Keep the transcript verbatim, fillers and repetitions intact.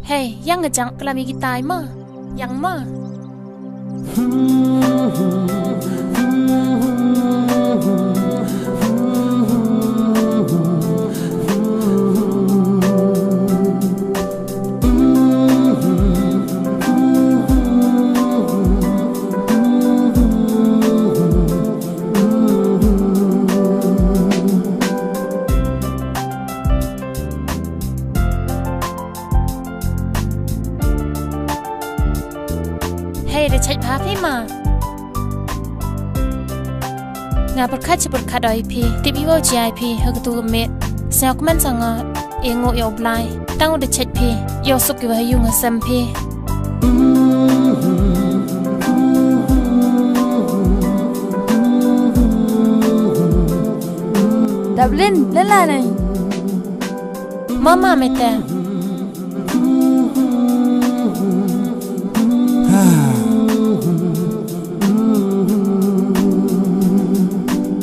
Hei, ïa nga jang klam ïa kitai ma. Ïa ma. Hei, da chait bha phi ma. Nga pyrkhat shi pyrkhat oi phi, tip ïa u jia phi ha katu ka miet. Sngewkmen sa nga, ïa ngu ïa u Blai. Tang u da chait phi, ïa u suk ïa u ha ïung ha sem phi. Dablin, lala nai. Mama mete.